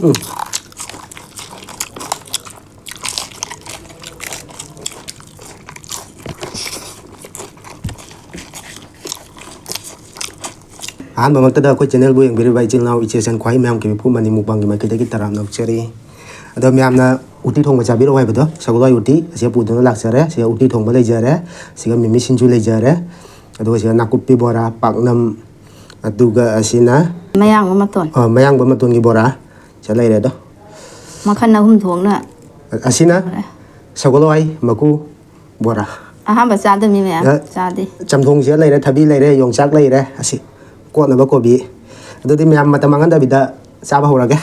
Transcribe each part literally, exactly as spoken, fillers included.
ꯎꯝ꯫ ꯑꯍꯥꯟꯕꯃꯛꯇꯗ ꯑꯩꯈꯣꯏ channelꯕꯨ ꯌꯦꯡꯕꯤꯔꯤꯕ ꯏꯆꯤꯜ ꯏꯅꯥꯎ, ꯏꯆꯦ ꯏꯆꯟ, ꯈ꯭ꯋꯥꯏ ꯃꯌꯥꯝ ꯀꯤꯕꯤ ꯐꯨ ꯃꯅꯤ ꯃꯨꯛꯕꯥꯡꯒꯤ ꯃꯥꯏꯀꯩꯗꯒꯤ ꯇꯔꯥꯝꯅ ꯑꯣꯛꯆꯔꯤ꯫ ꯑꯗꯣ ꯃꯌꯥꯝꯅ ꯎꯇꯤ ꯊꯣꯡꯕ ꯆꯥꯕꯤꯔꯛꯑꯣ ꯍꯥꯏꯕꯗꯣ, ꯁꯒꯣꯜꯍꯋꯥꯏ ꯎꯇꯤ ꯑꯁꯤ ꯄꯨꯗꯨꯅ ꯂꯥꯛꯆꯔꯦ꯫ ꯁꯤꯗ ꯎꯇꯤ ꯊꯣꯡꯕ ꯂꯩꯖꯔꯦ, ꯁꯤꯒ ꯃꯤꯃꯤ ꯁꯤꯡꯖꯨ ꯂꯩꯖꯔꯦ, ꯑꯗꯨꯒ ꯁꯤꯗ ꯅꯥꯀꯨꯞꯄꯤ ꯕꯣꯔꯥ, ꯄꯥꯛꯅꯝ, ꯑꯗꯨꯒ ꯑꯁꯤꯅ ꯃꯌꯥꯡꯕ ꯃꯇꯣꯟ꯫ ꯑ, ꯃꯌꯥꯡꯕ ꯃꯇꯣꯟꯒꯤ ꯕꯣꯔꯥ ꯁꯤꯗ ꯂꯩꯔꯦ꯫ ꯑꯗꯣ ꯃꯈꯜ ꯑꯍꯨꯝ ꯊꯣꯛꯅ ꯑꯁꯤꯅ ꯂꯩꯔꯦ꯫ ꯁꯒꯣꯜꯍꯋꯥꯏ ꯃꯀꯨ ꯕꯣꯔꯥ꯫ ꯑꯍꯥꯟꯕ ꯆꯥꯗꯕꯅꯤ ꯃꯌꯥꯝ, ꯑ, ꯆꯥꯗꯦ꯫ ꯆꯝꯊꯣꯡꯁꯤꯗ ꯂꯩꯔꯦ, ꯊꯕꯤ ꯂꯩꯔꯦ, ꯌꯣꯡꯆꯥꯛ ꯂꯩꯔꯦ, ꯑꯁꯤ ꯀꯣꯠꯅꯕ ꯀꯣꯕꯤ꯫ ꯑꯗꯨꯗꯤ ꯃꯌꯥꯝ ꯃꯇꯝ ꯃꯥꯡꯍꯟꯗꯕꯤꯗ ꯆꯥꯕ ꯍꯧꯔꯒꯦ꯫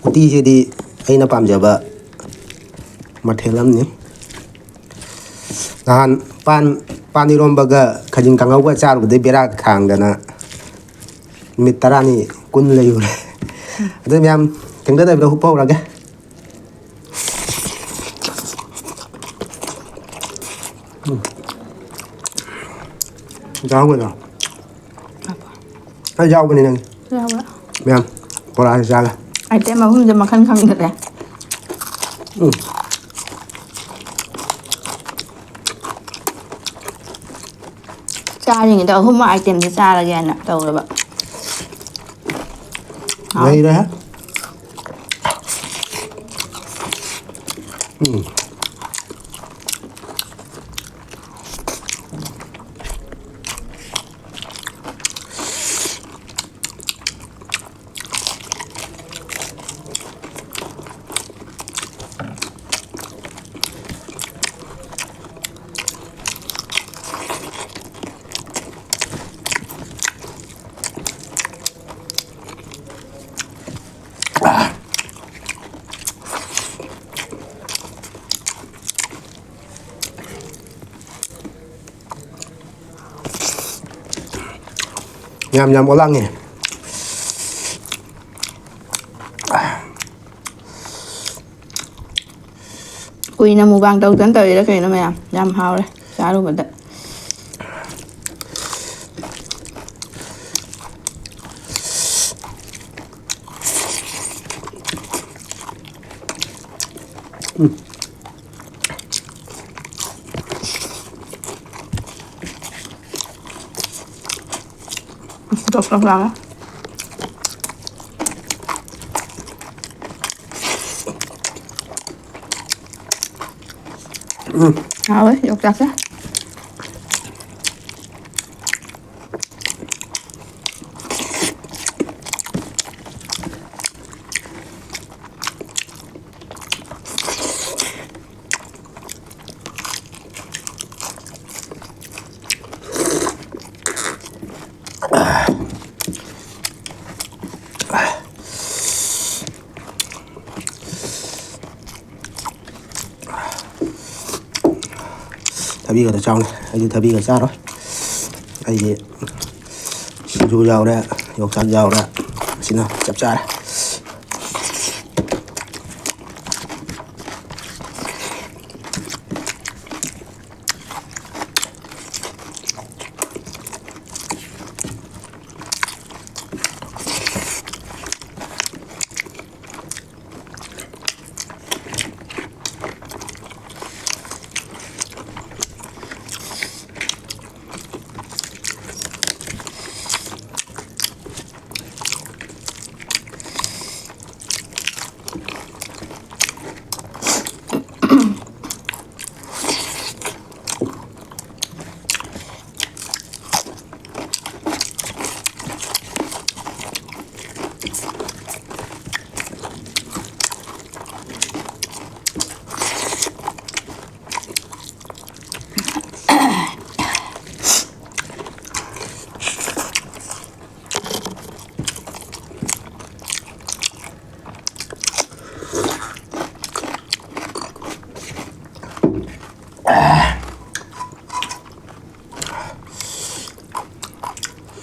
ꯎꯇꯤꯁꯤꯗꯤ ꯑꯩꯅ ꯄꯥꯝꯖꯕ ꯃꯊꯦꯜ ꯑꯃꯅꯤ꯫ ꯅꯍꯥꯟ ꯄꯥꯟ, ꯄꯥꯟ ꯏꯔꯣꯝꯕꯒ ꯈꯖꯤꯡ ꯀꯥꯡꯍꯧꯒ ꯆꯥꯔꯨꯕꯗꯩ ꯕꯦꯔꯥ ꯊꯥꯡꯗꯅ ꯅꯨꯃꯤꯠ ꯇꯔꯥꯅꯤ ꯀꯨꯟ ꯂꯩꯔꯨꯔꯦ꯫ ꯑꯗꯨ ꯃꯌꯥꯝ ꯊꯦꯡꯊꯗꯕꯤꯗ ꯍꯨꯞꯄ ꯍꯧꯔꯒꯦ꯫ ꯎꯝ꯫ ꯌꯥꯎꯒꯗ꯭ꯔꯣ? ꯑꯩ ꯌꯥꯎꯕꯅꯤ ꯅꯪ꯫ ꯌꯥꯎꯕ꯭ꯔꯥ? ꯃꯌꯥꯝ ꯕꯣꯔꯥꯁꯦ ꯆꯥꯒꯦ꯫ Item ꯑꯍꯨꯝꯁꯦ ꯃꯈꯜ ꯈꯪꯗ꯭ꯔꯦ꯫ ꯎꯝ꯫ ꯆꯥꯔꯤꯉꯩꯗ ꯑꯍꯨꯝ itemꯁꯦ ꯆꯥꯔꯒꯦꯅ ꯇꯧꯔꯕ꯫ ꯍꯥꯎ꯫ ꯂꯩꯔꯦ꯫ ꯎꯝ꯫ ꯌꯥꯝ ꯌꯥꯝ ꯑꯣꯂꯥꯡꯉꯦ꯫ ꯀꯨꯏꯅ mukbang ꯇꯧꯗꯅ ꯇꯧꯔꯤꯔꯥ ꯀꯩꯅꯣ ꯃꯌꯥꯝ꯫ ꯌꯥꯝ ꯍꯥꯎꯔꯦ ꯆꯥꯔꯨꯕꯗ꯫ ꯎꯝ, ꯇꯣꯛ ꯇꯣꯛ ꯂꯥꯎꯔꯦ꯫ ꯎꯝ꯫ ꯍꯥꯎꯋꯦ ꯌꯣꯡꯆꯥꯛꯁꯦ꯫ ꯊꯕꯤꯒꯗꯣ ꯆꯥꯎꯅꯦ꯫ ꯑꯩꯗꯤ ꯊꯕꯤꯒ ꯆꯥꯔꯣꯏ꯫ ꯑꯩꯗꯤ ꯁꯤꯡꯖꯨ ꯌꯥꯎꯔꯦ, ꯌꯣꯡꯆꯥꯛ ꯌꯥꯎꯔꯦ꯫ ꯑꯁꯤꯅ ꯆꯞ ꯆꯥꯔꯦ꯫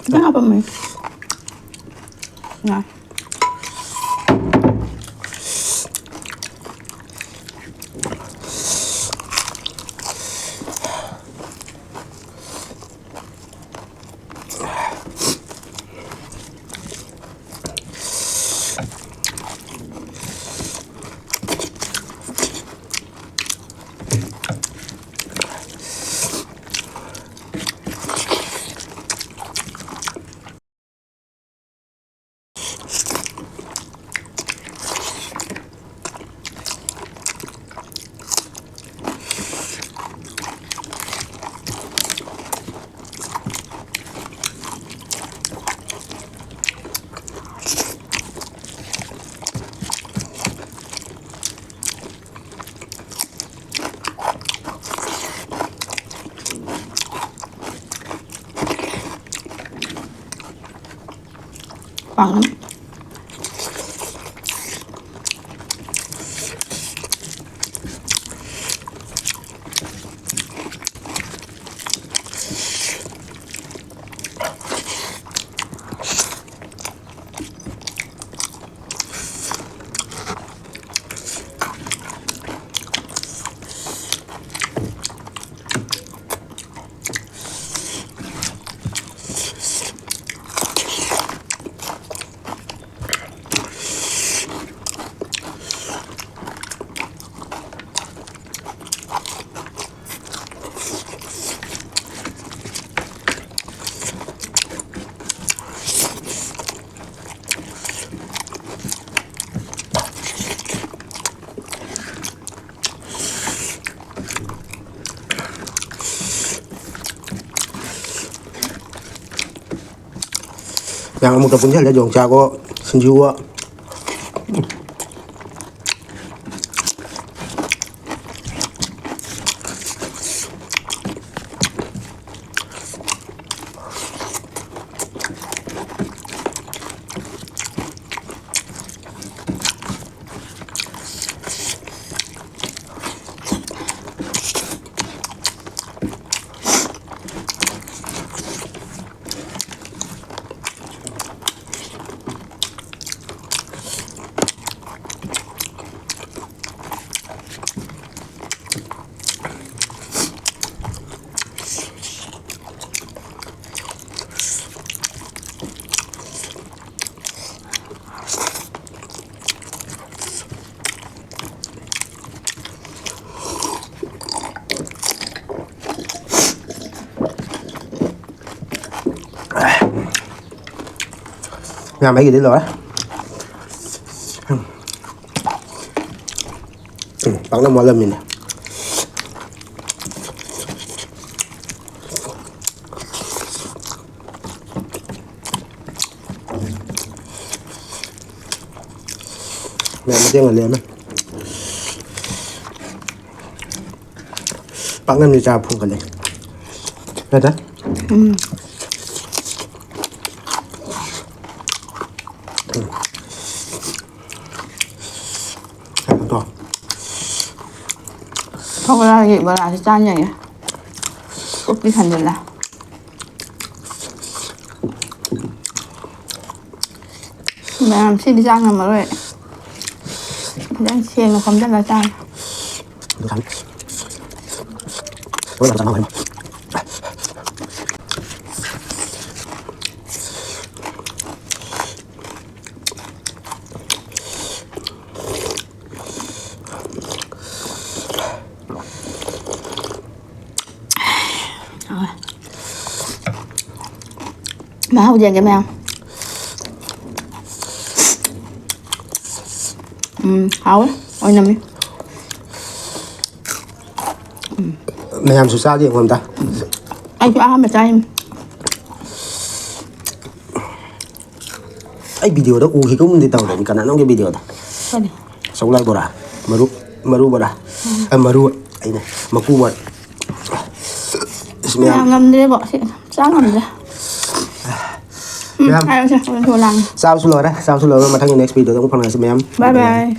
ꯈꯤꯇꯪ ꯍꯥꯞꯄꯝꯃꯦ꯫ ꯉꯥ꯫ ꯃꯌꯥꯝ ꯑꯃꯨꯛꯇ ꯄꯨꯟꯁꯤꯜꯂꯦ, ꯌꯣꯡꯆꯥꯛꯑꯣ, ꯁꯤꯡꯖꯨꯑꯣ꯫ ꯃꯌꯥꯝ ꯑꯩꯒꯤꯗꯤ ꯂꯣꯏꯔꯦ꯫ ꯎꯝ, ꯄꯥꯛꯅꯝ ꯋꯥꯠꯂꯝꯃꯤꯅꯦ꯫ ꯃꯌꯥꯝ ꯃꯇꯦꯡ ꯑꯃ ꯂꯦꯝꯃꯦ꯫ ꯄꯥꯛꯅꯝꯗꯤ ꯆꯥꯕ ꯐꯪꯒꯅꯤ꯫ ꯅꯠꯇ꯭ꯔꯥ? ꯎꯝ꯫ ꯕꯣꯔꯥꯁꯤ ꯆꯥꯅꯤꯡꯉꯦ꯫ ꯄꯨꯛꯇꯤ ꯊꯟꯖꯤꯜꯂꯦ꯫ ꯃꯌꯥꯝ ꯁꯤꯗꯤ ꯆꯥ ꯉꯝꯃꯔꯣꯏ꯫ ꯐꯖꯅ ꯁꯦꯡꯅ ꯈꯣꯝꯖꯤꯜꯂ ꯆꯥꯔꯦ꯫ ꯃꯍꯥꯎ ꯌꯦꯡꯒꯦ ꯃꯌꯥꯝ꯫ ꯎꯝ, ꯍꯥꯎꯋꯦ꯫ ꯑꯣꯏꯅꯝꯃꯤ꯫ ꯃꯌꯥꯝꯁꯨ ꯆꯥꯒꯦ ꯌꯦꯡꯉꯣ ꯑꯝꯇ꯫ ꯑꯩꯁꯨ ꯑꯍꯥꯟꯕ ꯆꯥꯔꯤꯅꯤ꯫ ꯑꯩ ꯚꯤꯗꯤꯑꯣꯗ ꯎꯈꯤꯒꯨꯝꯗꯤ ꯇꯧꯔꯦ, ꯀꯅꯥꯅꯣꯝꯒꯤ ꯚꯤꯗꯤꯑꯣꯗ꯫ ꯀꯔꯤ? ꯆꯧꯂꯥꯏ ꯕꯣꯔꯥ, ꯃꯔꯨ, ꯃꯔꯨ ꯕꯣꯔꯥ, ꯑ, ꯃꯔꯨ ꯑꯩꯅ ꯃꯀꯨ ꯕꯣꯔꯥ꯫ ꯏꯁ, ꯃꯌꯥꯝ ꯃꯌꯥꯝ, ꯉꯝꯗ꯭ꯔꯦꯕꯣ ꯁꯤ꯫ ꯆꯥ ꯉꯝꯗ꯭ꯔꯦ꯫ ꯎꯝ, ꯃꯌꯥꯝ꯫ ꯍꯥꯏꯔꯣꯁꯦ, ꯍꯣꯔꯦꯟ ꯊꯣꯛꯂꯛꯑꯅꯤ꯫ ꯆꯥꯕꯁꯨ ꯂꯣꯏꯔꯦ, ꯆꯥꯕꯁꯨ ꯂꯣꯏꯔꯦ꯫ ꯃꯊꯪꯒꯤ ꯅꯦꯛꯁ ꯚꯤꯗꯤꯑꯣꯗ ꯑꯃꯨꯛ ꯐꯪꯅꯁꯤ ꯃꯌꯥꯝ꯫ ꯕꯥꯏ ꯕꯥꯏ꯫